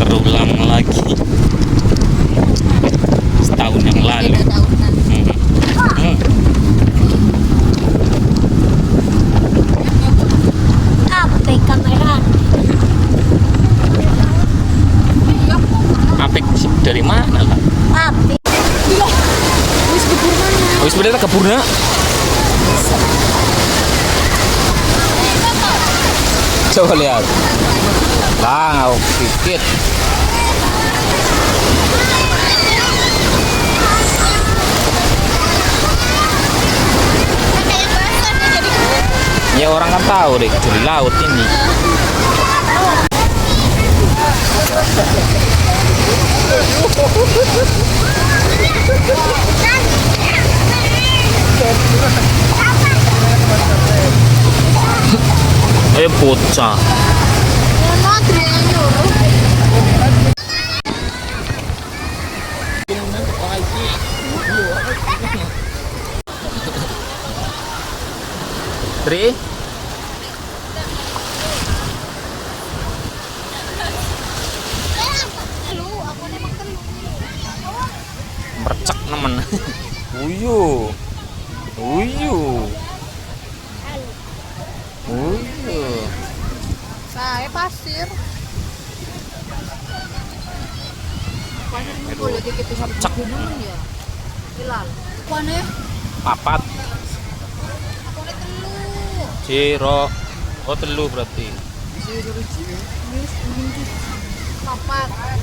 Terulang lagi setahun yang lalu. Beda tahunan. Apa kamera? Apik dari mana lah? Apa? Wis kebur mana? Wis bener keburna. Coba lihat. Lah, aku pikir. Kayak basah dia jadi. Ya orang kan tahu deh, dari laut ini. Eh bocah. Ono Adrian nyuruh. Tri. Telu, aku nemang telu. Mercek nemen. Uyu. Uyu. Uyu. Saya pasir. Pasir ngumpul lagi kita Mercek. gunung ya. Hilal. Kuane, Papat. aku ne telu. Ciro. Oh telu berarti. Papat.